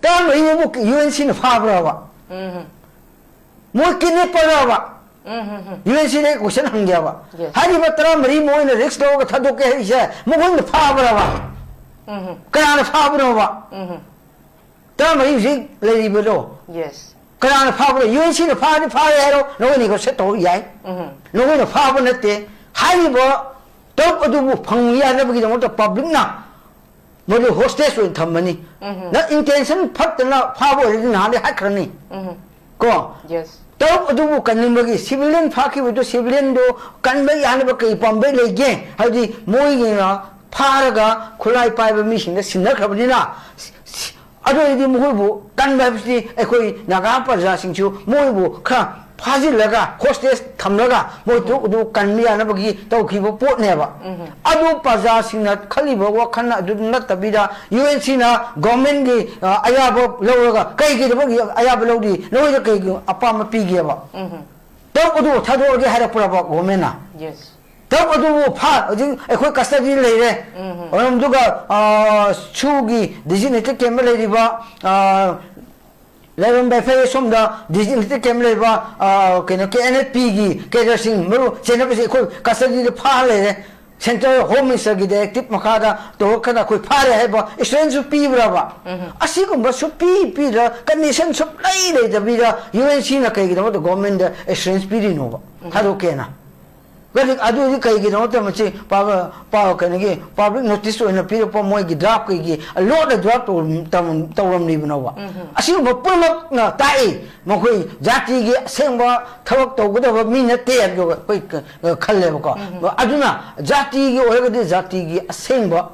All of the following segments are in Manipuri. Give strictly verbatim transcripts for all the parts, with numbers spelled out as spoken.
ꯇꯔꯥꯃꯔꯤꯕꯨ ꯌꯨ ꯑꯦꯟ ꯁꯤꯅ ꯐꯥꯕ꯭ꯔꯕ? ꯎꯝ꯫ ꯃꯣꯏ ꯀꯤꯗꯅꯦꯄꯔꯕ? ꯎꯝ, ꯎꯝ, ꯎꯝ꯫ ꯌꯨ ꯑꯦꯟ ꯁꯤꯗ ꯀꯣꯏꯁꯟ ꯍꯪꯒꯦꯕ꯫ Yes꯫ ꯍꯥꯏꯔꯤꯕ ꯇꯔꯥꯃꯔꯤ ꯃꯣꯏꯅ ꯔꯤꯛꯁ ꯂꯧꯔꯒ ꯊꯥꯗꯣꯛꯀꯦ ꯍꯥꯏꯔꯤꯁꯦ ꯃꯈꯣꯏꯅ ꯐꯥꯕ꯭ꯔꯕ? ꯎꯝ, ꯎꯝ꯫ ꯀꯅꯥꯅ ꯐꯥꯕꯅꯣꯕ? ꯎꯝ, ꯎꯝ꯫ ꯇꯔꯥꯃꯔꯤ ꯍꯧꯖꯤꯛ ꯂꯩꯔꯤꯕꯗꯣ꯫ Yes꯫ ꯀꯅꯥꯅ ꯐꯥꯕꯅꯣ? ꯌꯨ ꯑꯦꯟ ꯁꯤꯅ ꯐꯥꯔꯗꯤ ꯐꯥꯔꯦ ꯍꯥꯏꯔꯣ, ꯅꯈꯣꯏ negotiate ꯇꯧ ꯌꯥꯏ꯫ ꯎꯝ꯫ ꯅꯈꯣꯏꯅ ꯐꯥꯕ ꯅꯠꯇꯦ꯫ ꯍꯥꯏꯔꯤꯕ ꯇꯔꯨꯛ ꯑꯗꯨꯕꯨ ꯐꯪ ꯌꯥꯅꯕꯒꯤꯗꯃꯛꯇ ꯄꯕ꯭ꯂꯤꯛꯅ ꯃꯗꯨ ꯍꯣꯁꯇꯦꯖ ꯑꯣꯏꯅ ꯊꯝꯃꯅꯤ꯫ ꯎꯝ꯫ ꯅꯪ intention ꯐꯠꯇꯅ ꯐꯥꯕ ꯑꯣꯏꯔꯗꯤ ꯅꯍꯥꯟꯗꯩ ꯍꯥꯠꯈ꯭ꯔꯅꯤ꯫ ꯎꯝ꯫ ꯀꯣ? Yes꯫ ꯇꯔꯨꯛ ꯑꯗꯨꯕꯨ ꯀꯟꯅꯤꯡꯕꯒꯤ civilian ꯐꯥꯈꯤꯕꯗꯨ, civilianꯗꯨ ꯀꯟꯕ ꯌꯥꯅꯕ ꯀꯔꯤ ꯄꯥꯝꯕꯩ ꯂꯩꯒꯦ? ꯍꯥꯏꯕꯗꯤ ꯃꯣꯏꯒꯤꯅ ꯐꯥꯔꯒ ꯈꯨꯠꯂꯥꯏ ꯄꯥꯏꯕ ꯃꯤꯁꯤꯡꯗ ꯁꯤꯟꯅꯈ꯭ꯔꯕꯅꯤꯅ, ꯑꯗꯨ ꯑꯣꯏꯔꯗꯤ ꯃꯈꯣꯏꯕꯨ ꯀꯟꯕ ꯍꯥꯏꯕꯁꯤꯗꯤ ꯑꯩꯈꯣꯏ ꯅꯥꯒꯥ ꯄ꯭ꯔꯖꯥꯁꯤꯡꯁꯨ ꯃꯣꯏꯕꯨ ꯈꯔ ꯐꯥꯖꯤꯜꯂꯒ, ꯍꯣꯁꯇꯦꯖ ꯊꯝꯂꯒ, ꯃꯣꯏ ꯇꯔꯨꯛ ꯑꯗꯨ ꯀꯟꯕ ꯌꯥꯅꯕꯒꯤ ꯇꯧꯈꯤꯕ ꯄꯣꯠꯅꯦꯕ꯫ ꯎꯝ꯫ ꯑꯗꯨ ꯄ꯭ꯔꯖꯥꯁꯤꯡꯅ ꯈꯜꯂꯤꯕ ꯋꯥꯈꯜꯅ ꯑꯗꯨ ꯅꯠꯇꯕꯤꯗ, ꯌꯨ ꯑꯦꯟ ꯁꯤꯅ ꯒꯣꯔꯃꯦꯟꯒꯤ, ꯑ, ꯑꯌꯥꯕ ꯂꯧꯔꯒ ꯀꯩꯒꯤꯗꯃꯛ ꯑꯌꯥꯕ ꯂꯧꯔꯤ? ꯅꯈꯣꯏꯗ ꯀꯩꯒꯤ ꯑꯄꯥꯝꯕ ꯄꯤꯒꯦꯕ? ꯎꯝ꯫ ꯇꯔꯨꯛ ꯑꯗꯨ ꯊꯥꯗꯣꯛꯑꯒꯦ ꯍꯥꯏꯔꯛꯄ꯭ꯔꯕ ꯒꯣꯔꯃꯦꯟꯅ? Yes꯫ ꯇꯔꯨꯛ ꯑꯗꯨꯕꯨ ꯐꯥ-, ꯍꯧꯖꯤꯛ ꯑꯩꯈꯣꯏ custody ꯂꯩꯔꯦ꯫ ꯎꯝ꯫ ꯑꯗꯨꯒ, ꯑ, ꯁꯨꯒꯤ designated camp ꯂꯩꯔꯤꯕ, ꯑ, ꯂꯥꯏꯔꯣꯝ ꯕꯦꯐꯦ ꯁꯣꯝꯗ designated camp ꯂꯩꯕ, ꯑ, ꯀꯩꯅꯣ, ꯀꯦ ꯑꯦꯟ ꯑꯦꯐ ꯄꯤꯒꯤ cadreꯁꯤꯡ ꯃꯔꯨ ꯆꯦꯟꯅꯕꯁꯦ ꯑꯩꯈꯣꯏ custodyꯗ ꯐꯥ ꯂꯩꯔꯦ꯫ Central Home Ministerꯒꯤ directive ꯃꯈꯥꯗ ꯇꯧꯔꯛꯀꯅ ꯑꯩꯈꯣꯏ ꯐꯥꯔꯦ ꯍꯥꯏꯕ assuranceꯁꯨ ꯄꯤꯕ꯭ꯔꯕ? ꯎꯝ꯫ ꯑꯁꯤꯒꯨꯝꯕ ꯁꯨꯞꯄꯤ ꯄꯤꯗ꯭ꯔ, condition ꯁꯨꯞꯂꯩ ꯂꯩꯇꯕꯤꯗ ꯌꯨ ꯑꯦꯟ ꯁꯤꯅ ꯀꯩꯒꯤꯗꯃꯛꯇ ꯒꯣꯔꯃꯦꯟꯗ assurance ꯄꯤꯔꯤꯅꯣꯕ? ꯎꯝ꯫ ꯊꯥꯗꯣꯛꯀꯦꯅ꯫ ꯀꯔꯤ-, ꯑꯗꯨꯗꯤ ꯀꯩꯒꯤꯗꯃꯛꯇ ꯃꯁꯤ ꯄꯥꯕ-, ꯄꯥ-, ꯀꯩꯅꯣꯒꯤ public notice ꯑꯣꯏꯅ ꯄꯤꯔꯛꯄ ꯃꯣꯏꯒꯤ draft ꯀꯩꯒꯤ ꯂꯣꯟꯅ draft ꯇꯧꯔꯝ-, ꯇꯧꯔꯝ-, ꯇꯧꯔꯝꯂꯤꯕꯅꯣꯕ? ꯎꯝ꯫ ꯑꯁꯤꯒꯨꯝꯕ ꯄꯨꯝꯅꯃꯛꯅ ꯇꯥꯛꯏ, ꯃꯈꯣꯏ ꯖꯥꯇꯤꯒꯤ ꯑꯁꯦꯡꯕ ꯊꯕꯛ ꯇꯧꯒꯗꯕ ꯃꯤ ꯅꯠꯇꯦ ꯍꯥꯏꯕꯗꯣ ꯑꯩꯈꯣꯏ ꯈꯜꯂꯦꯕꯀꯣ꯫ ꯎꯝ꯫ ꯑꯗꯨꯅ ꯖꯥꯇꯤꯒꯤ ꯑꯣꯏꯔꯒꯗꯤ ꯖꯥꯇꯤꯒꯤ ꯑꯁꯦꯡꯕ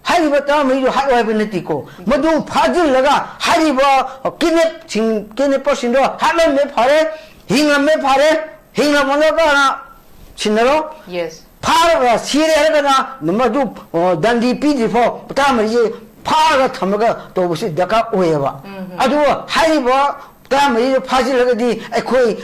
ꯍꯥꯏꯔꯤꯕ ꯇꯔꯥꯃꯔꯤꯗꯨ ꯍꯥꯠꯂꯣ ꯍꯥꯏꯕ ꯅꯠꯇꯦꯀꯣ꯫ ꯃꯗꯨ ꯐꯥꯖꯤꯜꯂꯒ ꯍꯥꯏꯔꯤꯕ kidnapꯁꯤꯡ, kidnapperꯁꯤꯡꯗꯣ ꯍꯥꯠꯂꯝꯃꯦ ꯐꯔꯦ, ꯍꯤꯡꯂꯝꯃꯦ ꯐꯔꯦ, ꯍꯤꯡꯂꯝꯃꯒꯅ ꯁꯤꯟꯅꯔꯣ꯫ Yes꯫ ꯐꯥꯔꯒ ꯁꯤꯔꯦ ꯍꯥꯏꯔꯒꯅ ꯃꯗꯨ, ꯑ, ꯗꯟꯗꯤ ꯄꯤꯗ꯭ꯔꯤ ꯐꯥꯎ ꯇꯔꯥꯃꯔꯤꯁꯦ ꯐꯥꯔꯒ ꯊꯝꯃꯒ ꯇꯧꯕꯁꯤ ꯗꯔꯀꯥꯔ ꯑꯣꯏꯌꯦꯕ꯫ ꯎꯝ꯫ ꯑꯗꯨꯒ ꯍꯥꯏꯔꯤꯕ ꯇꯔꯥꯃꯔꯤꯗ ꯐꯥꯖꯤꯜꯂꯒꯗꯤ ꯑꯩꯈꯣꯏ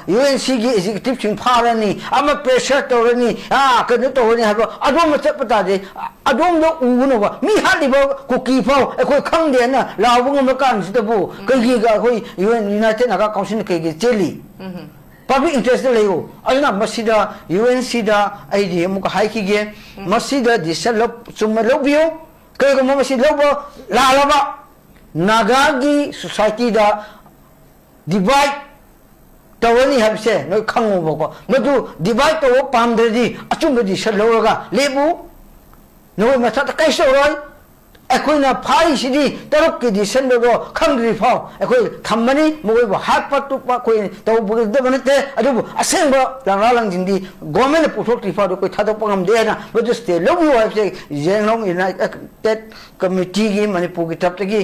ꯌꯨ ꯑꯦꯟ ꯁꯤꯒꯤ ꯑꯦꯛꯖꯤꯀ꯭ꯌꯨꯇꯤꯚꯁꯤꯡ ꯐꯥꯔꯅꯤ, ꯑꯃ ꯄ꯭ꯔꯦꯁꯔ ꯇꯧꯔꯅꯤ, ꯑꯥ, ꯀꯩꯅꯣ ꯇꯧꯔꯅꯤ ꯍꯥꯏꯕ ꯑꯗꯣꯝꯗ ꯆꯠꯄ ꯇꯥꯔꯗꯤ, ꯑꯗꯣꯝꯗ ꯎꯒꯅꯣꯕ꯫ ꯃꯤ ꯍꯥꯠꯂꯤꯕ ꯀꯨꯀꯤ ꯐꯥꯎ ꯑꯩꯈꯣꯏ ꯈꯪꯗꯦꯅ ꯂꯥꯎꯕ ꯉꯝꯕ ꯀꯥꯟꯁꯤꯗꯕꯨ ꯀꯩꯒꯤ ꯑꯩꯈꯣꯏ ꯌꯨ ꯑꯦꯟ, ꯌꯨꯅꯥꯏꯇꯦꯗ ꯅꯥꯒꯥ ꯀꯥꯎꯟꯁꯤꯜꯅ ꯀꯩꯒꯤ ꯆꯦꯜꯂꯤ? ꯄꯕ꯭ꯂꯤꯛ ꯏꯟꯇꯔꯦꯁꯇ ꯂꯩꯌꯨ꯫ ꯑꯗꯨꯅ ꯃꯁꯤꯗ ꯌꯨ ꯑꯦꯟ ꯁꯤꯗ ꯑꯩꯗꯤ ꯑꯃꯨꯛꯀ ꯍꯥꯏꯈꯤꯒꯦ, ꯃꯁꯤꯗ ꯗꯤꯁꯤꯖꯟ ꯂꯧ-, ꯆꯨꯝꯅ ꯂꯧꯕꯤꯌꯨ꯫ ꯀꯔꯤꯒꯨꯝꯕ ꯃꯁꯤ ꯂꯧꯕ ꯂꯥꯜꯂꯕ, ꯅꯥꯒꯥꯒꯤ ꯁꯣꯁꯥꯏꯇꯤꯗ ꯗꯤꯚꯥꯏꯠ ꯇꯧꯔꯅꯤ ꯍꯥꯏꯕꯁꯦ ꯅꯣꯏ ꯈꯪꯉꯨꯕꯀꯣ꯫ ꯃꯗꯨ ꯗꯤꯚꯥꯏꯠ ꯇꯧꯕ ꯄꯥꯝꯗ꯭ꯔꯗꯤ ꯑꯆꯨꯝꯕ ꯗꯤꯁꯤꯖꯟ ꯂꯧꯔꯒ ꯂꯦꯞꯄꯨ꯫ ꯅꯈꯣꯏ ꯃꯊꯛꯇ ꯀꯩꯁꯨ ꯇꯧꯔꯣꯏ꯫ ꯑꯩꯈꯣꯏꯅ ꯐꯥꯔꯤꯁꯤꯗꯤ ꯇꯔꯨꯛꯀꯤ ꯗꯤꯁꯤꯖꯟꯗꯣ ꯈꯪꯗ꯭ꯔꯤ ꯐꯥꯎ ꯑꯩꯈꯣꯏ ꯊꯝꯃꯅꯤ꯫ ꯃꯈꯣꯏꯕꯨ ꯍꯥꯠꯄ ꯇꯨꯞꯄ ꯑꯩꯈꯣꯏ ꯇꯧꯒꯗꯕ ꯅꯠꯇꯦ꯫ ꯑꯗꯨꯕꯨ ꯑꯁꯦꯡꯕ ꯂꯥꯡꯂꯥ ꯂꯥꯡꯖꯤꯟꯗꯤ ꯒꯣꯔꯃꯦꯟꯅ ꯄꯨꯊꯣꯛꯇ꯭ꯔꯤ ꯐꯥꯎꯗꯤ ꯑꯩꯈꯣꯏ ꯊꯥꯗꯣꯛꯄ ꯉꯝꯗꯦ ꯍꯥꯏꯅ ꯃꯗꯨ ꯁ꯭ꯇꯦ ꯂꯧꯕꯤꯌꯨ ꯍꯥꯏꯕꯁꯦ ꯖꯦꯡꯂꯣꯡ ꯌꯨꯅꯥꯏꯇꯦꯗ ꯀꯃꯤꯇꯤꯒꯤ, ꯃꯅꯤꯄꯨꯔꯒꯤ ꯇꯔꯞꯇꯒꯤ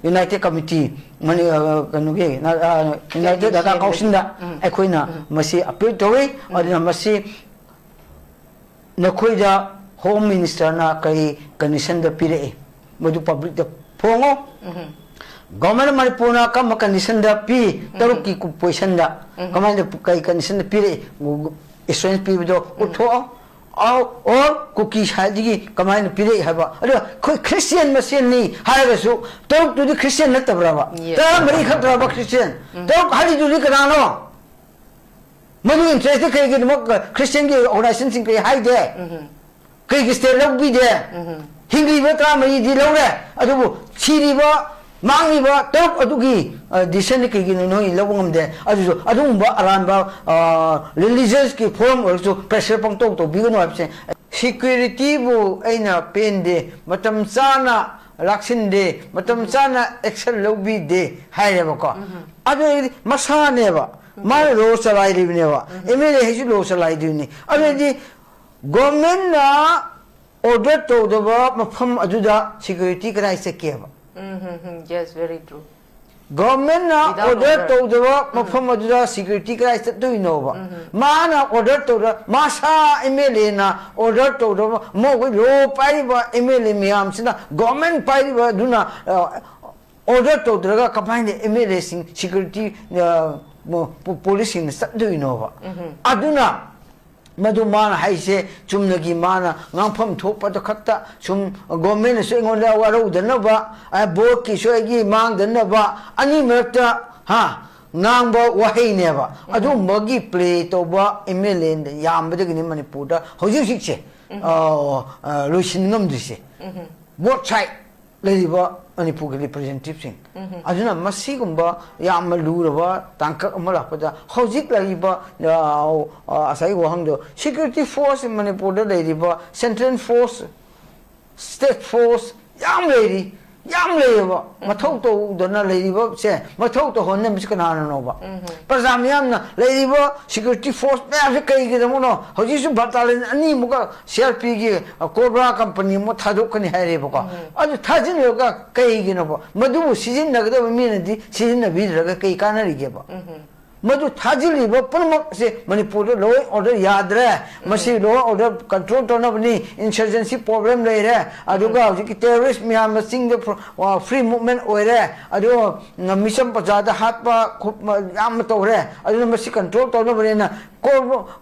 ꯌꯨꯅꯥꯏꯇꯦꯗ ꯀꯃꯤꯇꯤ, ꯃꯅꯤ-, ꯑ, ꯀꯩꯅꯣꯒꯤ, ꯑ, ꯌꯨꯅꯥꯏꯇꯦꯗ ꯅꯥꯒꯥ ꯀꯥꯎꯟꯁꯤꯜꯗ ꯑꯩꯈꯣꯏꯅ ꯃꯁꯤ ꯑꯄꯤꯜ ꯇꯧꯏ꯫ ꯑꯗꯨꯅ ꯃꯁꯤ ꯅꯈꯣꯏꯗ ꯍꯣꯝ ꯃꯤꯅꯤꯁꯇꯔꯅ ꯀꯔꯤ ꯀꯟꯗꯤꯁꯟꯗ ꯄꯤꯔꯛꯏ, ꯃꯗꯨ ꯄꯕ꯭ꯂꯤꯛꯇ ꯐꯣꯡꯉꯣ꯫ ꯒꯣꯔꯃꯦꯟ ꯃꯅꯤꯄꯨꯔꯅ ꯀꯔꯝꯕ ꯀꯟꯗꯤꯁꯟꯗ ꯄꯤ, ꯇꯔꯨꯛꯀꯤ ꯄꯣꯖꯤꯁꯟꯗ ꯀꯃꯥꯏꯅ, ꯀꯔꯤ ꯀꯟꯗꯤꯁꯟꯗ ꯄꯤꯔꯛꯏ, ꯑꯦꯁꯨꯔꯦꯟꯁ ꯄꯤꯕꯗꯣ ꯎꯠꯊꯣꯛꯑꯣ꯫ ꯑꯣ, ꯑꯣꯔ ꯀꯨꯀꯤ ꯁꯥꯏꯠꯇꯒꯤ ꯀꯃꯥꯏꯅ ꯄꯤꯔꯛꯏ ꯍꯥꯏꯕ꯫ ꯑꯗꯨꯒ ꯑꯩꯈꯣꯏ ꯈ꯭ꯔꯤꯁꯇꯤꯌꯥꯟ ꯃꯁꯦꯟꯅꯤ ꯍꯥꯏꯔꯒꯁꯨ ꯇꯔꯨꯛꯇꯨꯗꯤ ꯈ꯭ꯔꯤꯁꯇꯤꯌꯥꯟ ꯅꯠꯇꯕ꯭ꯔꯕ? Yes. ꯇꯔꯥꯃꯔꯤ ꯈꯛꯇ꯭ꯔꯕ ꯈ꯭ꯔꯤꯁꯇꯤꯌꯥꯟ? ꯇꯔꯨꯛ ꯍꯥꯏꯔꯤꯗꯨꯗꯤ ꯀꯅꯥꯅꯣ? ꯃꯗꯨ ꯏꯟꯇꯔꯦꯁꯇꯤ ꯀꯩꯒꯤꯗꯃꯛ ꯈ꯭ꯔꯤꯁꯇꯤꯌꯥꯟꯒꯤ ꯑꯣꯔꯒꯅꯥꯏꯖꯦꯁꯟꯁꯤꯡ ꯀꯔꯤ ꯍꯥꯏꯗꯦ? ꯀꯩꯒꯤ ꯁ꯭ꯇꯦ ꯂꯧꯕꯤꯗꯦ? ꯍꯤꯡꯂꯤꯕ ꯇꯔꯥꯃꯔꯤꯗꯤ ꯂꯧꯔꯦ, ꯑꯗꯨꯕꯨ ꯁꯤꯔꯤꯕ, ꯃꯥꯡꯂꯤꯕ ꯇꯔꯨꯛ ꯑꯗꯨꯒꯤ, ꯑ, ꯗꯤꯁꯤꯖꯟꯗꯤ ꯀꯩꯒꯤꯅꯣ ꯅꯣꯏ ꯂꯧꯕ ꯉꯝꯗꯦ? ꯑꯗꯨꯁꯨ ꯑꯗꯨꯒꯨꯝꯕ ꯑꯔꯥꯟꯕ, ꯑ, ꯔꯤꯂꯤꯖꯟꯁꯀꯤ ꯐꯣꯔꯝ ꯑꯣꯏꯔꯁꯨ ꯄ꯭ꯔꯦꯁꯔ ꯄꯪꯇꯧ ꯇꯧꯕꯤꯒꯅꯨ ꯍꯥꯏꯕꯁꯦ꯫ ꯁꯦꯀ꯭ꯌꯨꯔꯤꯇꯤꯕꯨ ꯑꯩꯅ ꯄꯦꯟꯗꯦ, ꯃꯇꯝ ꯆꯥꯅ ꯂꯥꯛꯁꯤꯟꯗꯦ, ꯃꯇꯝ ꯆꯥꯅ ꯑꯦꯛꯁꯟ ꯂꯧꯕꯤꯗꯦ ꯍꯥꯏꯔꯦꯕꯀꯣ꯫ ꯑꯗꯨ ꯑꯣꯏꯔꯗꯤ ꯃꯁꯥꯅꯦꯕ, ꯃꯥꯅ ꯂꯣ ꯆꯂꯥꯏꯔꯤꯕꯅꯦꯕ, ꯑꯦꯝ ꯑꯦꯜ ꯑꯦ ꯍꯥꯏꯁꯨ ꯂꯣ ꯆꯂꯥꯏꯗꯣꯏꯅꯤ꯫ ꯑꯗꯨ ꯑꯣꯏꯔꯗꯤ ꯒꯣꯔꯃꯦꯟꯅ ꯑꯣꯔꯗꯔ ꯇꯧꯗꯕ ꯃꯐꯝ ꯑꯗꯨꯗ ꯁꯦꯀ꯭ꯌꯨꯔꯤꯇꯤ ꯀꯗꯥꯏ ꯆꯠꯀꯦꯕ? Mm-hmm. Yes, very true. ꯒꯣꯔꯃꯦꯟꯅ ꯑꯣꯔꯗꯔ ꯇꯧꯗꯕ ꯃꯐꯝ ꯑꯗꯨꯗ ꯁꯦꯀ꯭ꯌꯨꯔꯤꯇꯤ ꯀꯗꯥꯏ ꯆꯠꯇꯣꯏꯅꯣꯕ? ꯃꯥꯅ ꯑꯣꯔꯗꯔ ꯇꯧꯗ, ꯃꯥꯁꯥ ꯑꯦꯝ ꯑꯦꯜ ꯑꯦꯅ ꯑꯣꯔꯗꯔ ꯇꯧꯗꯕ, ꯃꯈꯣꯏ ꯂꯣ ꯄꯥꯏꯔꯤꯕ ꯑꯦꯝ ꯑꯦꯜ ꯑꯦ ꯃꯌꯥꯝꯁꯤꯅ, ꯒꯣꯔꯃꯦꯟ ꯄꯥꯏꯔꯤꯕ ꯑꯗꯨꯅ, ꯑ, ꯑꯣꯔꯗꯔ ꯇꯧꯗ꯭ꯔꯒ ꯀꯃꯥꯏꯅ ꯑꯦꯝ ꯑꯦꯜ ꯑꯦꯁꯤꯡ ꯁꯦꯀ꯭ꯌꯨꯔꯤꯇꯤ ꯄꯨꯂꯤꯁꯁꯤꯡꯅ ꯆꯠꯇꯣꯏꯅꯣꯕ? ꯑꯗꯨꯅ ꯃꯗꯨ ꯃꯥꯅ ꯍꯥꯏꯁꯦ ꯆꯨꯝꯅꯒꯤ ꯃꯥꯅ ꯉꯥꯡꯐꯝ ꯊꯣꯛꯄꯗꯨ ꯈꯛꯇ ꯁꯨꯝ ꯒꯣꯔꯃꯦꯟꯅꯁꯨ ꯑꯩꯉꯣꯟꯗ ꯋꯥꯔꯧꯗꯅꯕ, ꯕꯣꯔꯗꯀꯤꯁꯨ ꯑꯩꯒꯤ ꯃꯥꯡꯗꯅꯕ, ꯑꯅꯤ ꯃꯔꯛꯇ ꯍꯥ ꯉꯥꯡꯕ ꯋꯥꯍꯩꯅꯦꯕ꯫ ꯑꯗꯨꯒꯨꯝꯕꯒꯤ ꯄ꯭ꯂꯦ ꯇꯧꯕ ꯑꯦꯝ ꯑꯦꯜ ꯑꯦ ꯌꯥꯝꯕꯗꯒꯤꯅꯤ ꯃꯅꯤꯄꯨꯔꯗ ꯍꯧꯖꯤꯛ ꯍꯧꯖꯤꯛꯁꯦ ꯂꯣꯏꯁꯤꯟ ꯉꯝꯗ꯭ꯔꯤꯁꯦ꯫ ꯕꯣꯠ ꯁꯥꯏꯠ ꯂꯩꯔꯤꯕ ꯃꯅꯤꯄꯨꯔꯒꯤ ꯔꯤꯄ꯭ꯔꯖꯦꯟꯇꯦꯇꯤꯚꯁꯤꯡ ꯑꯗꯨꯅ ꯃꯁꯤꯒꯨꯝꯕ ꯌꯥꯝꯅ ꯂꯨꯔꯕ ꯇꯥꯡꯀꯛ ꯑꯃ ꯂꯥꯛꯄꯗ ꯍꯧꯖꯤꯛ ꯂꯩꯔꯤꯕ ꯉꯁꯥꯏꯒꯤ ꯋꯥꯍꯪꯗꯣ, ꯁꯦꯀ꯭ꯌꯨꯔꯤꯇꯤ ꯐꯣꯔꯁ ꯃꯅꯤꯄꯨꯔꯗ ꯂꯩꯔꯤꯕ ꯁꯦꯟꯇ꯭ꯔꯦꯜ ꯐꯣꯔꯁ, ꯁ꯭ꯇꯦꯠ ꯐꯣꯔꯁ ꯌꯥꯝ ꯂꯩꯔꯤ, ꯌꯥꯝ ꯂꯩꯌꯦꯕ꯫ ꯃꯊꯧ ꯇꯧꯗꯅ ꯂꯩꯔꯤꯕꯁꯦ ꯃꯊꯧ ꯇꯧꯍꯟꯅꯕꯁꯤ ꯀꯅꯥꯅꯅꯣꯕ? ꯄ꯭ꯔꯖꯥ ꯃꯤꯌꯥꯝꯅ ꯂꯩꯔꯤꯕ ꯁꯦꯀ꯭ꯌꯨꯔꯤꯇꯤ ꯐꯣꯔꯁ ꯃꯌꯥꯝꯁꯦ ꯀꯩꯒꯤꯗꯃꯛꯅꯣ ꯍꯧꯖꯤꯛꯁꯨ ꯕꯠꯇꯥꯂꯤꯌꯟ ꯑꯅꯤꯃꯨꯛꯀ ꯁꯤ ꯑꯥꯔ ꯄꯤꯒꯤ ꯀꯣꯕ꯭ꯔꯥ ꯀꯝꯄꯅꯤ ꯑꯃꯨꯛ ꯊꯥꯗꯣꯛꯀꯅꯤ ꯍꯥꯏꯔꯦꯕꯀꯣ꯫ ꯑꯗꯨ ꯊꯥꯖꯤꯜꯂꯒ ꯀꯩꯒꯤꯅꯣꯕ? ꯃꯗꯨꯕꯨ ꯁꯤꯖꯤꯟꯅꯒꯗꯕ ꯃꯤꯅꯗꯤ ꯁꯤꯖꯤꯟꯅꯕꯤꯗ꯭ꯔꯒ ꯀꯩ ꯀꯥꯟꯅꯔꯤꯒꯦꯕ? ꯃꯗꯨ ꯊꯥꯖꯤꯜꯂꯤꯕ ꯄꯨꯝꯅꯃꯛꯁꯦ ꯃꯅꯤꯄꯨꯔꯗ law and order ꯌꯥꯗ꯭ꯔꯦ, ꯃꯁꯤ law and order control ꯇꯧꯅꯕꯅꯤ, insurgency problem ꯂꯩꯔꯦ, ꯑꯗꯨꯒ ꯍꯧꯖꯤꯛꯀꯤ terrorist ꯃꯌꯥꯝꯅ ꯆꯤꯡꯗ free movement ꯑꯣꯏꯔꯦ, ꯑꯗꯨꯒ ꯃꯤꯆꯝ ꯄ꯭ꯔꯖꯥꯗ ꯍꯥꯠꯄ ꯈꯣꯠꯄ ꯌꯥꯝꯅ ꯇꯧꯔꯦ, ꯑꯗꯨꯅ ꯃꯁꯤ control ꯇꯧꯅꯕꯅꯤꯅ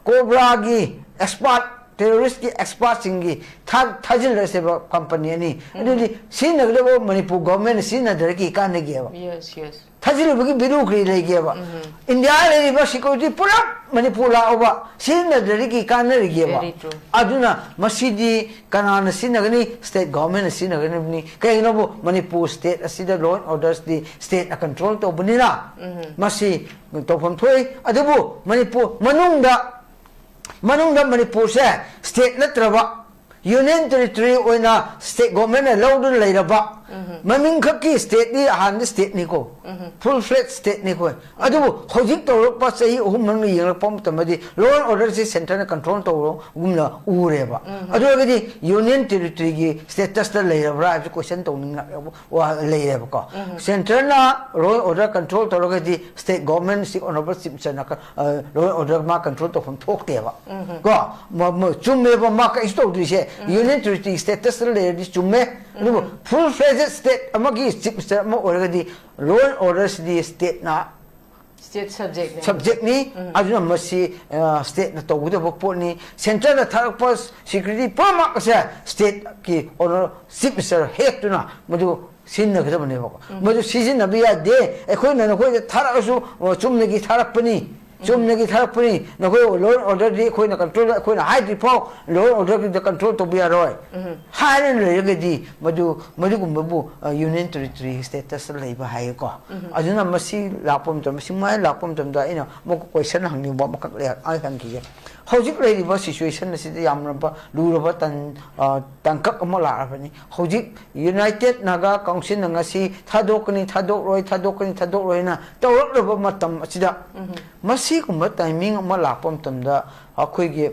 ꯀꯣꯕ꯭ꯔꯥꯒꯤ expert, terroristꯀꯤ expertꯁꯤꯡꯒꯤ ꯊꯥꯖꯤꯜꯂꯁꯦꯕ ꯀꯝꯄꯅꯤ ꯑꯅꯤ꯫ ꯑꯗꯨꯗꯤ ꯁꯤꯖꯤꯟꯅꯒꯗꯕ ꯃꯅꯤꯄꯨꯔ ꯒꯣꯔꯃꯦꯟꯅ ꯁꯤꯖꯤꯟꯅꯗ꯭ꯔꯗꯤ ꯀꯩ ꯀꯥꯟꯅꯒꯦꯕ? Yes, yes. ꯊꯥꯖꯤꯜꯂꯨꯕꯒꯤ value ꯀꯔꯤ ꯂꯩꯒꯦꯕ? ꯏꯟꯗꯤꯌꯥ ꯂꯩꯔꯤꯕ ꯁꯦꯀ꯭ꯌꯨꯔꯤꯇꯤ ꯄꯨꯂꯞ ꯃꯅꯤꯄꯨꯔ ꯂꯥꯛꯑꯣꯕ, ꯁꯤꯖꯤꯟꯅꯗ꯭ꯔꯗꯤ ꯀꯩ ꯀꯥꯟꯅꯔꯤꯒꯦꯕ? Very true. ꯑꯗꯨꯅ ꯃꯁꯤꯗꯤ ꯀꯅꯥꯅ ꯁꯤꯖꯤꯟꯅꯒꯅꯤ? ꯁ꯭ꯇꯦꯠ ꯒꯣꯔꯃꯦꯟꯅ ꯁꯤꯖꯤꯟꯅꯒꯗꯕꯅꯤ꯫ ꯀꯩꯒꯤꯅꯣꯕꯨ ꯃꯅꯤꯄꯨꯔ ꯁ꯭ꯇꯦꯠ ꯑꯁꯤꯗ law and orderꯁꯗꯤ ꯁ꯭ꯇꯦꯠꯅ control ꯇꯧꯕꯅꯤꯅ ꯃꯁꯤ ꯇꯧꯐꯝ ꯊꯣꯛꯏ꯫ ꯑꯗꯨꯕꯨ ꯃꯅꯤꯄꯨꯔ ꯃꯅꯨꯡꯗ ꯃꯅꯨꯡꯗ ꯃꯅꯤꯄꯨꯔꯁꯦ ꯁ꯭ꯇꯦꯠ ꯅꯠꯇ꯭ꯔꯕ, ꯌꯨꯅꯤꯌꯟ ꯇꯦꯔꯤꯇꯣꯔꯤ ꯑꯣꯏꯅ ꯁ꯭ꯇꯦꯠ ꯒꯣꯔꯃꯦꯟꯅ ꯂꯧꯗꯨꯅ ꯂꯩꯔꯕ, ꯃꯃꯤꯡꯈꯛꯀꯤ ꯁ꯭ꯇꯦꯠꯇꯤ ꯍꯥꯟꯅꯗꯤ ꯁ꯭ꯇꯦꯠꯅꯤꯀꯣ, full fledged ꯁ꯭ꯇꯦꯠꯅꯤꯀꯣ꯫ ꯑꯗꯨꯕꯨ ꯍꯧꯖꯤꯛ ꯇꯧꯔꯛꯄ ꯆꯍꯤ ꯑꯍꯨꯝ ꯃꯅꯨꯡꯗ ꯌꯦꯡꯂꯛꯄ ꯃꯇꯝꯗꯗꯤ law and orderꯁꯦ ꯁꯦꯟꯇꯔꯅ control ꯇꯧꯕꯒꯨꯝꯅ ꯎꯔꯦꯕ꯫ ꯑꯗꯨ ꯑꯣꯏꯔꯒꯗꯤ ꯌꯨꯅꯤꯌꯟ ꯇꯦꯔꯤꯇꯣꯔꯤꯒꯤ statusꯇ ꯂꯩꯔꯕ꯭ꯔꯥ ꯍꯥꯏꯕꯁꯤ question ꯇꯧꯅꯤꯡꯉꯛꯑꯦꯕ꯫ ꯋꯥ ꯂꯩꯔꯦꯕꯀꯣ꯫ ꯁꯦꯟꯇꯔꯅ law and order control ꯇꯧꯔꯒꯗꯤ state government, chief honourable chief ꯃꯤꯅꯤꯁꯇꯔꯅ law and order ꯃꯥ control ꯇꯧꯐꯝ ꯊꯣꯛꯇꯦꯕ꯫ ꯀꯣ? ꯃ- ꯃ- ꯆꯨꯝꯃꯦꯕ, ꯃꯥ ꯀꯩꯁꯨ ꯇꯧꯗ꯭ꯔꯤꯁꯦ꯫ ꯌꯨꯅꯤꯌꯟ ꯇꯦꯔꯤꯇꯣꯔꯤ statusꯇ ꯂꯩꯔꯗꯤ ꯆꯨꯝꯃꯦ꯫ ꯑꯗꯨꯕꯨ full fledged ꯁ꯭ꯇꯦꯠ ꯑꯃꯒꯤ ꯆꯤꯐ ꯃꯤꯅꯤꯁꯇꯔ ꯑꯃ ꯑꯣꯏꯔꯒꯗꯤ ꯂꯣ ꯑꯦꯟ ꯑꯣꯔꯗꯔꯁꯤꯗꯤ ꯁ꯭ꯇꯦꯠꯅ ꯁ꯭ꯇꯦꯠ ꯁꯕꯖꯦꯛꯅꯦ꯫ ꯁꯕꯖꯦꯛꯅꯤ꯫ ꯑꯗꯨꯅ ꯃꯁꯤ ꯁ꯭ꯇꯦꯠꯅ ꯇꯧꯒꯗꯕ ꯄꯣꯠꯅꯤ꯫ ꯁꯦꯟꯇꯔꯗ ꯊꯥꯔꯛꯄ ꯁꯦꯀ꯭ꯌꯨꯔꯤꯇꯤ ꯄꯨꯝꯅꯃꯛ ꯑꯁꯦ ꯁ꯭ꯇꯦꯠꯀꯤ ꯑꯣꯅꯔ ꯆꯤꯐ ꯃꯤꯅꯤꯁꯇꯔ ꯍꯦꯠꯇꯨꯅ ꯃꯗꯨ ꯁꯤꯖꯤꯟꯅꯒꯗꯕꯅꯦꯕꯀꯣ꯫ ꯃꯗꯨ ꯁꯤꯖꯤꯟꯅꯕ ꯌꯥꯗꯦ꯫ ꯑꯩꯈꯣꯏꯅ ꯅꯈꯣꯏꯗ ꯊꯥꯔꯛꯑꯁꯨ ꯑ, ꯆꯨꯝꯅꯒꯤ ꯊꯥꯔꯛꯄꯅꯤ꯫ ꯆꯨꯝꯅꯒꯤ ꯊꯥꯔꯛꯄꯅꯤ꯫ ꯅꯈꯣꯏ ꯂꯣ ꯑꯦꯟ ꯑꯣꯔꯗꯔꯗꯤ ꯑꯩꯈꯣꯏꯅ ꯀꯟꯇ꯭ꯔꯣꯜ, ꯑꯩꯈꯣꯏꯅ ꯍꯥꯏꯗ꯭ꯔꯤ ꯐꯥꯎ ꯂꯣ ꯑꯦꯟ ꯑꯣꯔꯗꯔꯒꯤꯗ ꯀꯟꯇ꯭ꯔꯣꯜ ꯇꯧꯕ ꯌꯥꯔꯣꯏ ꯍꯥꯏꯔ ꯂꯩꯔꯒꯗꯤ ꯃꯗꯨ, ꯃꯗꯨꯒꯨꯝꯕꯕꯨ ꯌꯨꯅꯤꯌꯟ ꯇꯦꯔꯤꯇꯣꯔꯤ ꯁ꯭ꯇꯦꯇꯁꯇ ꯂꯩꯕ ꯍꯥꯏꯌꯦꯀꯣ꯫ ꯑꯗꯨꯅ ꯃꯁꯤ ꯂꯥꯛꯄ ꯃꯇꯝꯗ, ꯃꯁꯤ ꯃꯥꯏ ꯂꯥꯛꯄ ꯃꯇꯝꯗ ꯑꯩꯅ ꯑꯃꯨꯛ ꯀꯣꯏꯁꯟ ꯍꯪꯅꯤꯡꯕ ꯑꯃꯈꯛ ꯂꯩ, ꯑꯩ ꯍꯪꯈꯤꯒꯦ꯫ ꯍꯧꯖꯤꯛ ꯂꯩꯔꯤꯕ ꯁꯤꯆꯨꯋꯦꯁꯟ ꯑꯁꯤꯗ ꯌꯥꯝꯂꯕ ꯂꯨꯔꯕ ꯇꯟ-, ꯑ, ꯇꯥꯡꯀꯛ ꯑꯃ ꯂꯥꯛꯂꯕꯅꯤ꯫ ꯍꯧꯖꯤꯛ ꯌꯨꯅꯥꯏꯇꯦꯗ ꯅꯥꯒꯥ ꯀꯥꯎꯟꯁꯤꯜꯅ ꯉꯁꯤ ꯊꯥꯗꯣꯛꯀꯅꯤ, ꯊꯥꯗꯣꯛꯂꯣꯏ, ꯊꯥꯗꯣꯛꯀꯅꯤ, ꯊꯥꯗꯣꯛꯂꯣꯏꯅ ꯇꯧꯔꯛꯂꯕ ꯃꯇꯝ ꯑꯁꯤꯗ, ꯃꯁꯤꯒꯨꯝꯕ ꯇꯥꯏꯃꯤꯡ ꯑꯃ ꯂꯥꯛꯄ ꯃꯇꯝꯗ ꯑꯩꯈꯣꯏꯒꯤ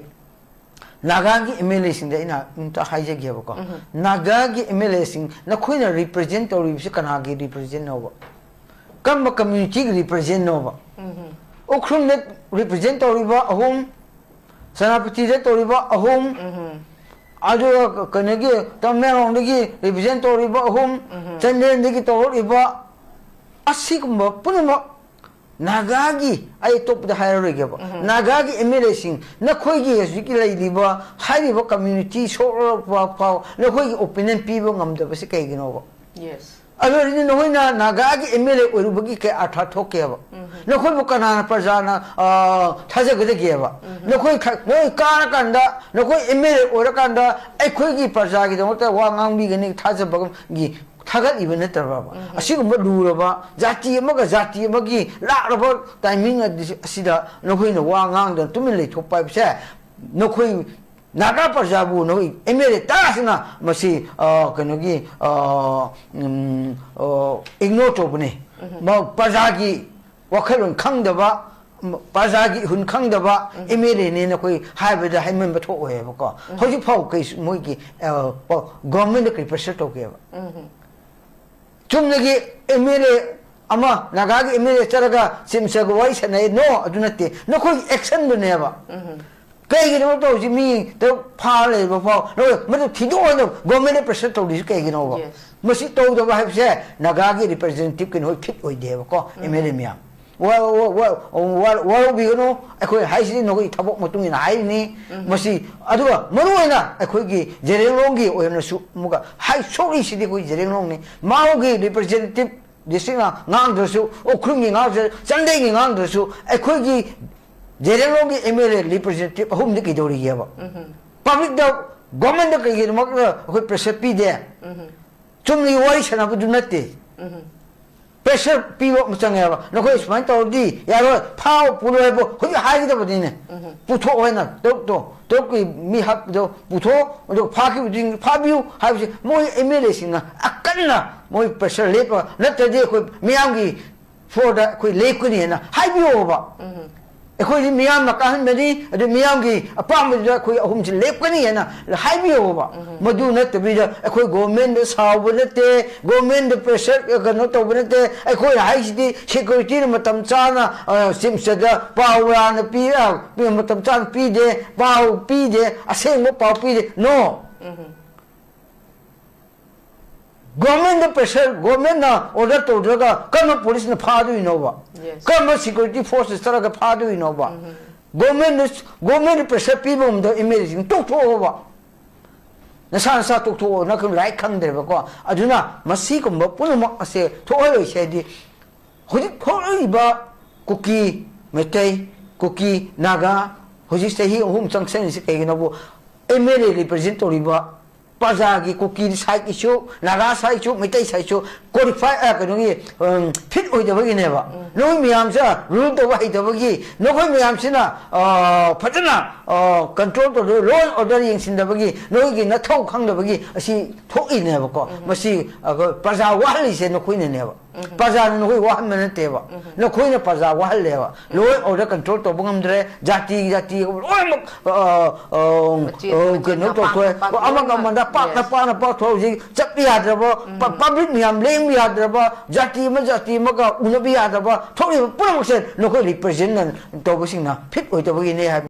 ꯅꯥꯒꯥꯒꯤ ꯑꯦꯝ ꯑꯦꯜ ꯑꯦꯁꯤꯡꯗ ꯑꯩꯅ ꯑꯝꯇ ꯍꯥꯏꯖꯒꯦꯕꯀꯣ꯫ ꯅꯥꯒꯥꯒꯤ ꯑꯦꯝ ꯑꯦꯜ ꯑꯦꯁꯤꯡ, ꯅꯈꯣꯏꯅ ꯔꯤꯄ꯭ꯔꯖꯦꯟ ꯇꯧꯔꯤꯕꯁꯤ ꯀꯅꯥꯒꯤ ꯔꯤꯄ꯭ꯔꯖꯦꯟꯅꯣꯕ? ꯀꯔꯝꯕ ꯀꯝꯃ꯭ꯌꯨꯅꯤꯇꯤꯒꯤ ꯔꯤꯄ꯭ꯔꯖꯦꯟꯅꯣꯕ? ꯎꯈ꯭ꯔꯨꯜꯗ ꯔꯤꯄ꯭ꯔꯖꯦꯟ ꯇꯧꯔꯤꯕ ꯑꯍꯨꯝ, ꯁꯦꯅꯥꯄꯇꯤꯗ ꯇꯧꯔꯤꯕ ꯑꯍꯨꯝ, ꯑꯗꯨꯒ ꯀꯩꯅꯣꯒꯤ ꯇꯃꯦꯡꯂꯣꯡꯗꯒꯤ ꯔꯤꯄ꯭ꯔꯖꯦꯟ ꯇꯧꯔꯤꯕ ꯑꯍꯨꯝ, ꯆꯥꯟꯗꯦꯜꯗꯒꯤ ꯇꯧꯔꯛꯂꯤꯕ, ꯑꯁꯤꯒꯨꯝꯕ ꯄꯨꯝꯅꯃꯛ ꯅꯥꯒꯥꯒꯤ, ꯑꯩ ꯑꯇꯣꯞꯄꯗ ꯍꯥꯏꯔꯔꯣꯏꯒꯦꯕ, ꯅꯥꯒꯥꯒꯤ ꯑꯦꯝ ꯑꯦꯜ ꯑꯦꯁꯤꯡ, ꯅꯈꯣꯏꯒꯤ ꯍꯧꯖꯤꯛꯀꯤ ꯂꯩꯔꯤꯕ ꯍꯥꯏꯔꯤꯕ ꯀꯝꯃ꯭ꯌꯨꯅꯤꯇꯤ ꯁꯣꯛꯂꯕ ꯐꯥꯎ ꯅꯈꯣꯏꯒꯤ ꯑꯣꯄꯤꯅꯤꯌꯟ ꯄꯤꯕ ꯉꯝꯗꯕꯁꯤ ꯀꯩꯒꯤꯅꯣꯕ? ꯌꯦꯁ꯫ ꯑꯗꯨ ꯑꯣꯏꯔꯗꯤ ꯅꯈꯣꯏꯅ ꯅꯥꯒꯥꯒꯤ ꯑꯦꯝ ꯑꯦꯜ ꯑꯦ ꯑꯣꯏꯔꯨꯕꯒꯤ ꯀꯩ ꯑꯥꯔꯊ ꯊꯣꯛꯀꯦꯕ? ꯅꯈꯣꯏꯕꯨ ꯀꯅꯥꯅ ꯄ꯭ꯔꯖꯥꯅ, ꯑ, ꯊꯥꯖꯒꯗꯒꯦꯕ? ꯅꯈꯣꯏ ꯈ-, ꯅꯣꯏ ꯀꯥꯔꯀꯥꯟꯗ, ꯅꯈꯣꯏ ꯑꯦꯝ ꯑꯦꯜ ꯑꯦ ꯑꯣꯏꯔꯀꯥꯟꯗ ꯑꯩꯈꯣꯏꯒꯤ ꯄ꯭ꯔꯖꯥꯒꯤꯗꯃꯛꯇ ꯋꯥ ꯉꯥꯡꯕꯤꯒꯅꯤ ꯊꯥꯖꯕꯒꯤ ꯊꯥꯒꯠꯂꯤꯕ ꯅꯠꯇ꯭ꯔꯕ? ꯑꯁꯤꯒꯨꯝꯕ ꯂꯨꯔꯕ ꯖꯥꯇꯤ ꯑꯃꯒ ꯖꯥꯇꯤ ꯑꯃꯒꯤ ꯂꯥꯛꯂꯕ ꯇꯥꯏꯃꯤꯡ ꯑꯗꯤ-, ꯑꯁꯤꯗ ꯅꯈꯣꯏꯅ ꯋꯥ ꯉꯥꯡꯗꯅ ꯇꯨꯃꯤꯟ ꯂꯩꯊꯣꯛꯄ ꯍꯥꯏꯕꯁꯦ, ꯅꯈꯣꯏ ꯅꯥꯒꯥ ꯄ꯭ꯔꯖꯥꯕꯨ ꯅꯈꯣꯏ ꯑꯦꯝ ꯑꯦꯜ ꯑꯦ ꯇꯔꯥꯁꯤꯅ ꯃꯁꯤ, ꯑ, ꯀꯩꯅꯣꯒꯤ, ꯑ, ꯎꯝ, ꯑ, ꯏꯒꯅꯣꯔ ꯇꯧꯕꯅꯤ꯫ ꯃ-, ꯄ꯭ꯔꯖꯥꯒꯤ ꯋꯥꯈꯜꯂꯣꯟ ꯈꯪꯗꯕ, ꯄ꯭ꯔꯖꯥꯒꯤ ꯏꯍꯨꯟ ꯈꯪꯗꯕ ꯑꯦꯝ ꯑꯦꯜ ꯑꯦꯅꯦꯅ ꯑꯩꯈꯣꯏ ꯍꯥꯏꯕꯗ ꯍꯥꯏꯃꯟꯕ ꯊꯣꯛꯑꯣꯏꯕꯀꯣ꯫ ꯍꯧꯖꯤꯛ ꯐꯥꯎ ꯀꯩꯁꯨ ꯃꯣꯏꯒꯤ, ꯑ, ꯄ-, ꯒꯣꯔꯃꯦꯟꯗ ꯀꯔꯤ ꯄ꯭ꯔꯦꯁꯔ ꯇꯧꯒꯦꯕ? ꯆꯨꯝꯅꯒꯤ ꯑꯦꯝ ꯑꯦꯜ ꯑꯦ ꯑꯃ, ꯅꯥꯒꯥꯒꯤ ꯑꯦꯝ ꯑꯦꯜ ꯑꯦ ꯆꯠꯂꯒ ꯆꯤꯐ ꯃꯤꯅꯤꯁꯇꯔꯒ ꯋꯥꯔꯤ ꯁꯥꯟꯅꯩ, ꯅꯣ, ꯑꯗꯨ ꯅꯠꯇꯦ, ꯅꯈꯣꯏꯒꯤ ꯑꯦꯛꯁꯟꯗꯨꯅꯦꯕ꯫ ꯀꯩꯒꯤꯅꯣ ꯇꯧꯔꯤꯁꯤ? ꯃꯤ ꯇꯔꯨꯛ ꯐꯥ ꯂꯩꯕ ꯐꯥꯎ ꯂꯧꯔꯦ꯫ ꯃꯗꯨ ꯊꯤꯗꯣꯛꯑꯣꯏꯅ ꯒꯣꯔꯃꯦꯟꯅ ꯄ꯭ꯔꯦꯁꯔ ꯇꯧꯔꯤꯁꯤ ꯀꯩꯒꯤꯅꯣꯕ? Yes. ꯃꯁꯤ ꯇꯧꯗꯕ ꯍꯥꯏꯕꯁꯦ ꯅꯥꯒꯥꯒꯤ ꯔꯤꯄ꯭ꯔꯖꯦꯟꯇꯦꯇꯤꯚꯀꯤ ꯅꯈꯣꯏ ꯐꯤꯠ ꯑꯣꯏꯗꯦꯕꯀꯣ, ꯎꯝ꯫ ꯑꯦꯝ ꯑꯦꯜ ꯑꯦ ꯃꯌꯥꯝ꯫ ꯋꯥ-, ꯋꯥ-, ꯋꯥ-, ꯋꯥ-, ꯋꯥꯔꯧꯕꯤꯒꯅꯨ, ꯑꯩꯈꯣꯏ ꯍꯥꯏꯁꯤꯗꯤ ꯅꯈꯣꯏꯒꯤ ꯊꯕꯛ ꯃꯇꯨꯡ ꯏꯟꯅ ꯍꯥꯏꯔꯤꯅꯤ꯫ ꯎꯝ꯫ ꯃꯁꯤ, ꯑꯗꯨꯒ ꯃꯔꯨꯑꯣꯏꯅ ꯑꯩꯈꯣꯏꯒꯤ ꯖꯦꯔꯦꯡꯂꯣꯡꯒꯤ ꯑꯣꯏꯅꯁꯨ ꯑꯃꯨꯛꯀ ꯍꯥꯏ ꯁꯣꯛꯂꯤꯁꯤꯗꯤ ꯑꯩꯈꯣꯏ ꯖꯦꯔꯦꯡꯂꯣꯡꯅꯤ꯫ ꯃꯥꯒꯤ ꯔꯤꯄ꯭ꯔꯖꯦꯟꯇꯦꯇꯤꯚ ꯗꯤꯁꯇ꯭ꯔꯤꯛꯅ ꯉꯥꯡꯗ꯭ꯔꯁꯨ, ꯎꯈ꯭ꯔꯨꯜꯒꯤ ꯉꯥꯡꯗ꯭ꯔꯁꯨ, ꯆꯥꯟꯗꯦꯜꯒꯤ ꯉꯥꯡꯗ꯭ꯔꯁꯨ, ꯑꯩꯈꯣꯏꯒꯤ ꯖꯦꯔꯦꯡꯂꯣꯡꯒꯤ ꯑꯦꯝ ꯑꯦꯜ ꯑꯦ ꯔꯤꯄ꯭ꯔꯖꯦꯟꯇꯦꯇꯤꯚ ꯑꯍꯨꯝꯗꯤ ꯀꯩꯗꯧꯔꯤꯒꯦꯕ? ꯎꯝ꯫ ꯄꯕ꯭ꯂꯤꯛꯇ, ꯒꯣꯔꯃꯦꯟꯗ ꯀꯩꯒꯤꯗꯃꯛꯇ ꯑꯩꯈꯣꯏ ꯄ꯭ꯔꯦꯁꯔ ꯄꯤꯗꯦ? ꯎꯝ꯫ ꯆꯨꯝꯅꯒꯤ ꯋꯥꯔꯤ ꯁꯥꯟꯅꯕꯗꯨ ꯅꯠꯇꯦ꯫ ꯎꯝ꯫ ꯄ꯭ꯔꯦꯁꯔ ꯄꯤꯕ ꯑꯃ ꯆꯪꯉꯦꯕ꯫ ꯅꯈꯣꯏ ꯁꯨꯃꯥꯏꯅ ꯇꯧꯔꯗꯤ ꯌꯥꯔꯣꯏ, ꯐꯥꯎ ꯄꯨꯔꯣꯏ ꯍꯥꯏꯕ ꯍꯧꯖꯤꯛ ꯍꯥꯏꯒꯗꯕꯅꯤꯅꯦ꯫ ꯎꯝ꯫ ꯄꯨꯊꯣꯛꯑꯣ ꯍꯥꯏꯅ ꯇꯔꯨꯛꯇꯣ, ꯇꯔꯨꯛꯀꯤ ꯃꯤ ꯍꯥꯠꯄꯗꯣ ꯄꯨꯊꯣꯛꯑꯣ, ꯑꯗꯨꯒ ꯐꯥꯈꯤꯕꯗꯨ ꯐꯥꯕꯤꯌꯨ ꯍꯥꯏꯕꯁꯤ ꯃꯣꯏ ꯑꯦꯝ ꯑꯦꯜ ꯑꯦꯁꯤꯡꯅ ꯑꯀꯟꯅ ꯃꯣꯏ ꯄ꯭ꯔꯦꯁꯔ ꯂꯦꯞꯄ ꯅꯠꯇ꯭ꯔꯗꯤ ꯑꯩꯈꯣꯏ ꯃꯤꯌꯥꯝꯒꯤ ꯐ꯭ꯂꯣꯔꯗ ꯑꯩꯈꯣꯏ ꯂꯦꯞꯀꯅꯤ ꯍꯥꯏꯅ ꯍꯥꯏꯕꯤꯌꯣꯕ꯫ ꯎꯝ꯫ ꯑꯩꯈꯣꯏꯗꯤ ꯃꯤꯌꯥꯝꯅ ꯀꯥꯍꯟꯕꯅꯤ, ꯑꯗꯨ ꯃꯤꯌꯥꯝꯒꯤ ꯑꯄꯥꯝꯕꯗꯨꯗ ꯑꯩꯈꯣꯏ ꯑꯍꯨꯝꯁꯤ ꯂꯦꯞꯀꯅꯤ ꯍꯥꯏꯅ ꯍꯥꯏꯕꯤꯌꯣꯕ꯫ ꯎꯝ꯫ ꯃꯗꯨ ꯅꯠꯇꯕꯤꯗ ꯑꯩꯈꯣꯏ ꯒꯣꯔꯃꯦꯟꯗ ꯁꯥꯎꯕ ꯅꯠꯇꯦ, ꯒꯣꯔꯃꯦꯟꯗ ꯄ꯭ꯔꯦꯁꯔ ꯀꯩꯅꯣ ꯇꯧꯕ ꯅꯠꯇꯦ꯫ ꯑꯩꯈꯣꯏꯅ ꯍꯥꯏꯁꯤꯗꯤ ꯁꯦꯀ꯭ꯌꯨꯔꯤꯇꯤꯅ ꯃꯇꯝ ꯆꯥꯅ, ꯑ, ꯆꯤꯞ ꯃꯤꯅꯤꯁꯇꯔꯗ ꯄꯥꯎ ꯂꯥꯟꯅ ꯄꯤ-, ꯑ, ꯃꯇꯝ ꯆꯥꯅ ꯄꯤꯗꯦ, ꯄꯥꯎ ꯄꯤꯗꯦ, ꯑꯁꯦꯡꯕ ꯄꯥꯎ ꯄꯤꯗꯦ꯫ No꯫ ꯎꯝ꯫ ꯒꯣꯔꯃꯦꯟꯗ ꯄ꯭ꯔꯦꯁꯔ, ꯒꯣꯔꯃꯦꯟꯅ ꯑꯣꯔꯗꯔ ꯇꯧꯗ꯭ꯔꯒ ꯀꯔꯝꯕ ꯄꯨꯂꯤꯁꯅ ꯐꯥꯗꯣꯏꯅꯣꯕ? Yes. ꯀꯔꯝꯕ ꯁꯦꯀ꯭ꯌꯨꯔꯤꯇꯤ ꯐꯣꯔꯁ ꯆꯠꯂꯒ ꯐꯥꯗꯣꯏꯅꯣꯕ? ꯎꯝ꯫ ꯒꯣꯔꯃꯦꯟꯗ, ꯒꯣꯔꯃꯦꯟꯗ ꯄ꯭ꯔꯦꯁꯔ ꯄꯤꯕ ꯉꯝꯗꯕ ꯑꯦꯝ ꯑꯦꯜ ꯑꯦꯁꯤꯡ ꯇꯣꯛꯊꯣꯛꯑꯣꯕ꯫ ꯅꯁꯥ ꯅꯁꯥ ꯇꯣꯛꯊꯣꯛꯑꯣ, ꯅꯪ ꯂꯥꯏꯔꯤꯛ ꯈꯪꯗ꯭ꯔꯦꯕꯀꯣ꯫ ꯑꯗꯨꯅ ꯃꯁꯤꯒꯨꯝꯕ ꯄꯨꯝꯅꯃꯛ ꯑꯁꯦ ꯊꯣꯛꯍꯜꯂꯣꯏꯁꯦ ꯍꯥꯏꯗꯤ ꯍꯧꯖꯤꯛ ꯊꯣꯛꯂꯛꯏꯕ ꯀꯨꯀꯤ, ꯃꯩꯇꯩ, ꯀꯨꯀꯤ, ꯅꯥꯒꯥ, ꯍꯧꯖꯤꯛ ꯆꯍꯤ ꯑꯍꯨꯝ ꯆꯪꯁꯤꯜꯂꯤꯁꯤ ꯀꯩꯒꯤꯅꯣꯕꯨ ꯑꯦꯝ ꯑꯦꯜ ꯑꯦ ꯔꯤꯄ꯭ꯔꯖꯦꯟ ꯇꯧꯔꯤꯕ ꯄ꯭ꯔꯖꯥꯒꯤ ꯀꯨꯀꯤ ꯁꯥꯏꯠꯀꯤꯁꯨ, ꯅꯥꯒꯥ ꯁꯥꯏꯠꯁꯨ, ꯃꯩꯇꯩ ꯁꯥꯏꯠꯁꯨ ꯀ꯭ꯋꯥꯂꯤꯐꯥꯏ, ꯑ, ꯀꯩꯅꯣꯒꯤ, ꯎꯝ, ꯐꯤꯠ ꯑꯣꯏꯗꯕꯒꯤꯅꯦꯕ꯫ ꯎꯝ꯫ ꯅꯈꯣꯏ ꯃꯌꯥꯝꯁꯦ ꯔꯨꯜ ꯇꯧꯕ ꯍꯩꯇꯕꯒꯤ, ꯅꯈꯣꯏ ꯃꯌꯥꯝꯁꯤꯅ, ꯑ, ꯐꯖꯅ, ꯑ, ꯀꯟꯇ꯭ꯔꯣꯜ ꯇꯧꯗꯕ, ꯂꯣ ꯑꯦꯟ ꯑꯣꯔꯗꯔ ꯌꯦꯡꯁꯤꯟꯗꯕꯒꯤ, ꯅꯈꯣꯏꯒꯤ ꯅꯊꯧ ꯈꯪꯗꯕꯒꯤ ꯑꯁꯤ ꯊꯣꯛꯏꯅꯦꯕꯀꯣ꯫ ꯎꯝ꯫ ꯃꯁꯤ, ꯑ, ꯄ꯭ꯔꯖꯥ ꯋꯥꯍꯜꯂꯤꯁꯦ ꯅꯈꯣꯏꯅꯅꯦꯕ꯫ ꯎꯝ꯫ ꯄ꯭ꯔꯖꯥꯅ ꯅꯈꯣꯏ ꯋꯥꯍꯟꯕ ꯅꯠꯇꯦꯕ꯫ ꯎꯝ꯫ ꯅꯈꯣꯏꯅ ꯄ꯭ꯔꯖꯥ ꯋꯥꯍꯜꯂꯦꯕ꯫ ꯎꯝ꯫ ꯂꯣ ꯑꯦꯟ ꯑꯣꯔꯗꯔ ꯀꯟꯇ꯭ꯔꯣꯜ ꯇꯧꯕ ꯉꯝꯗ꯭ꯔꯦ꯫ ꯖꯥꯇꯤ, ꯖꯥꯇꯤ ꯂꯣꯏꯅꯃꯛ, ꯑ, ꯑ, ꯃꯆꯦꯠ ꯑ, ꯃꯆꯦꯠ ꯀꯩꯅꯣ ꯃꯄꯥꯛ ꯇꯧꯊꯣꯛꯑꯦ꯫ ꯃꯄꯥꯛ ꯑꯃꯒ ꯂꯣꯏꯅꯃꯛ꯫ ꯑꯃꯗ ꯄꯥꯛꯅ Yes꯫ ꯄꯥꯛꯅ ꯄꯥꯛꯊꯣꯛ꯫ ꯍꯧꯖꯤꯛ ꯆꯠꯄ ꯌꯥꯗ꯭ꯔꯕ, ꯎꯝ꯫ ꯄ-, ꯄꯕ꯭ꯂꯤꯛ ꯃꯌꯥꯝ ꯂꯦꯡꯕ ꯌꯥꯗ꯭ꯔꯕ, ꯖꯥꯇꯤ ꯑꯃ ꯖꯥꯇꯤ ꯑꯃꯒ ꯎꯅꯕ ꯌꯥꯗ꯭ꯔꯕ ꯊꯣꯛꯂꯤꯕ ꯄꯨꯝꯅꯃꯛꯁꯦ ꯅꯈꯣꯏ ꯔꯤꯄ꯭ꯔꯖꯦꯟ ꯇꯧꯕꯁꯤꯡꯅ ꯐꯤꯠ ꯑꯣꯏꯗꯕꯒꯤꯅꯦ ꯍꯥꯏꯕ꯫